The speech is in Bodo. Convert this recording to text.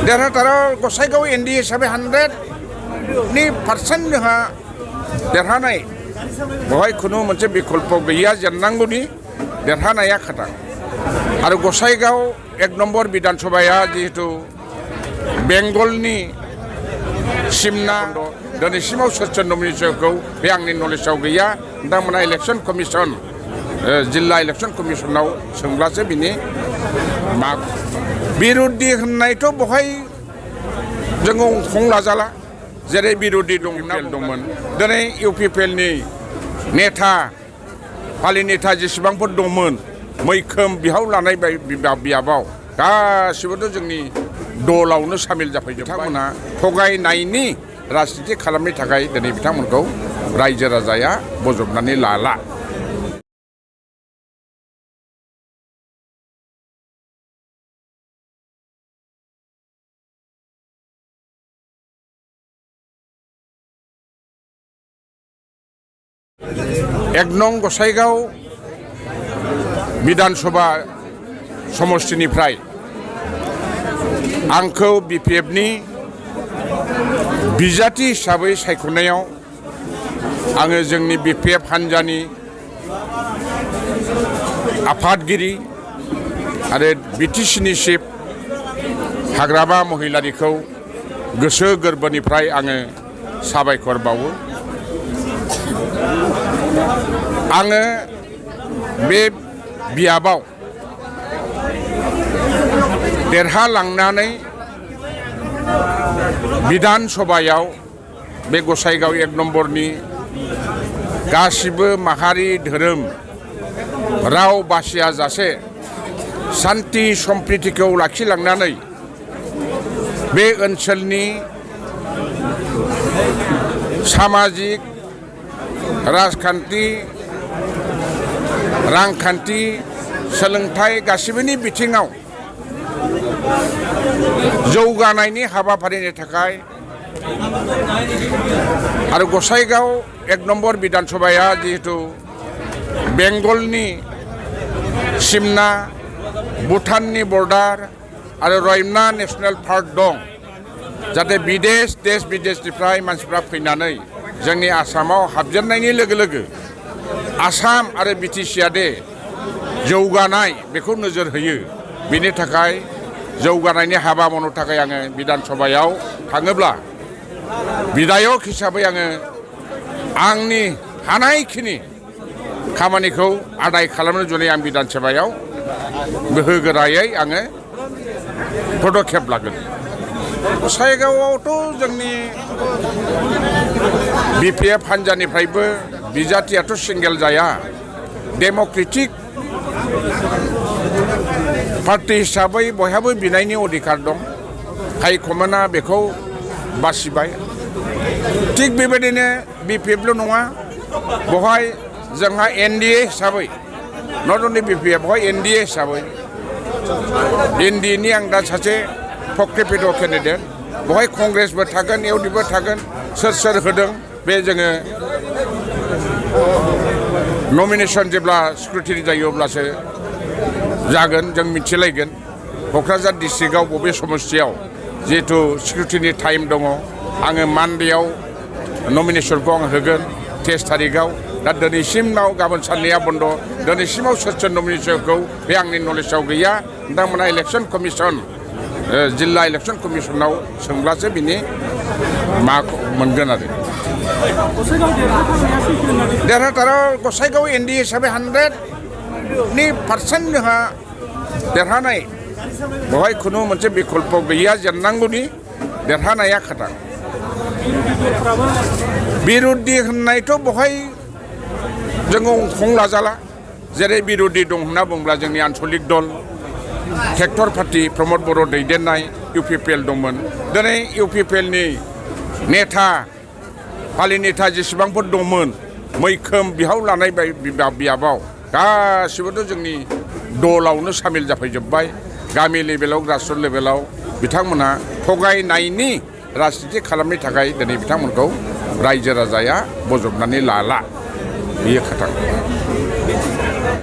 देरहाथाराव गसाइगाव एनडि हिसाबै 100% जोंहा देरहानाय बेवहाय खुनु मोनसे बिकल्प गैया जेननांगौनि देरहानाया खाथा आरो गसाइगाव 1 नम्बर बिधान सभाया जिहेतु बेंगलनि सिमना दिनैसिमाव सोर नमिनेसनखौ बे आंनि नलेजाव गैया नोंथांमोना इलेक्सन कमिसन जिल्ला इलेक्सन कमिसनाव सोंब्लासो बिनि मा बिरोधि होननायथ' बेवहाय जोङो अंखं लाजाला जेरै बिरोधि दंमोन दिनै इउपिपिएलनि नेता फालि नेता जेसेबांफोर दंमोन मैखोम बिहाव लानाय बियाबाव गासिबोथ' जोंनि दलावनो सामिल जाफैजोब बिथांमोना थगायनायनि राजनिति खालामनो थाखाय दिनै बिथांमोनखौ रायजो राजाया बजबनानै लाला एक नं गसाइगाव विधानसभा समष्टिनिफ्राय आंखौ बिपिएफनि बिजाथि हिसाबै सायख'नायाव आङो जोंनि बिपिएफ हान्जानि आफादगिरि आरो बिटिसिनि चिफ हाग्रामा महिलारिखौ गोसो गोरबोनिफ्राय आङो साबायखर बावो आङो बे बियाबाव देरहालांनानै बिधान सभायाव बे गसाइगाव 1 नम्बरनि गासिबो माहारि धोरोम राव बासिया जासे शान्ति सम्प्रीतिखौ लाखिलांनानै बे ओनसोलनि सामाजिक राजखान्थि रांखान्थि सोलोंथाइ गासिबोनि बिथिङाव जौगानायनि हाबाफारिनि थाखाय आरो गसाइगाव 1 नम्बर बिधान सभाया जिहेतु बेंगलनि सिमना भुटाननि बर्डार आरो रायमना नेशनेल पार्क दं जाहाथे देश विदेशनिफ्राय मानसिफ्रा फैनानै जोंनि आसामाव हाबजेननायनि लोगो लोगो आसाम आरो बिटिसिआ दे जौगानाय बेखौ नोजोर होयो बेनि थाखाय जौगानायनि हाबा मावनो थाखाय आङो बिधान सभायाव थाङोब्ला बिधायक हिसाबै आङो आंनि हानायखिनि खामानिखौ आदाय खालामनो जुनै आं बिधान सभायाव गोहोगोरायै आङो पदक्षेप लागोन गसाइगावआवथ' जोंनि बिपिएफ हान्जानिफ्रायबो बिजाथियाथ' सिंगेल जाया डेम'क्रेटिक पार्टी हिसाबै बयहाबो बिनायनि अधिकार दं हाइकमान्डआ बेखौ बासिबाय थिग बेबायदिनो बिपिएफल' नङा बेवहाय जोंहा एनडिए हिसाबै नट अनलि बिपिएफ बेवहाय एनडिए हिसाबै एनडिएनि आं दा सासे फक्रिपिड केन्डिडेट बेवहाय कंग्रेसबो थागोन इउडिएफबो थागोन सोर होदों बे जोङो नमिनेसन जेब्ला स्क्रुटिनि जायो अब्लासो जागोन जों मिथिलायगोन क'क्राझार डिस्ट्रिक्टआव बबे समस्थियाव जिहेतु स्क्रुटिनि टाइम दङ आङो मानडेयाव नमिनेसनखौ आं होगोन 23 तारिखआव दा दिनैसिमाव गाबोन साननैया बन्द दिनैसिमाव सोर नमिनेसनखौ बे आंनि नलेजाव गैया नोंथांमोना इलेक्सन कमिसन जिल्ला इलेक्सन कमिसनाव सोंब्लासो बिनि मा मोनगोन आरो देरहाथाराव गसाइगाव एनडि हिसाबै 100% जोंहा देरहानाय बेवहाय खुनु मोनसे बिकल्प गैया जेननांगौनि देरहानाया खाथा बिरोधि होननायथ' बेवहाय जोङो अंखं लाजाला जेरै बिरोधि दं होनना बुङोब्ला जोंनि आन्चलिक दल ट्रेक्टर पार्टी प्रमद बर' दैदेननाय इउपिपिएल दंमोन दिनै इउपिपिएलनि नेता फालि नेता जेसेबांफोर दंमोन मैखोम बिहाव लानाय बियाबाव गासिबोथ' जोंनि दलावनो सामिल जाफैजोब्बाय गामि लेभेलाव ग्रासरुट लेभेलाव बिथांमोना थगायनायनि राजनिति खालामनो थाखाय दिनै बिथांमोनखौ रायजो राजाया बजबनानै लाला बेयो खाथा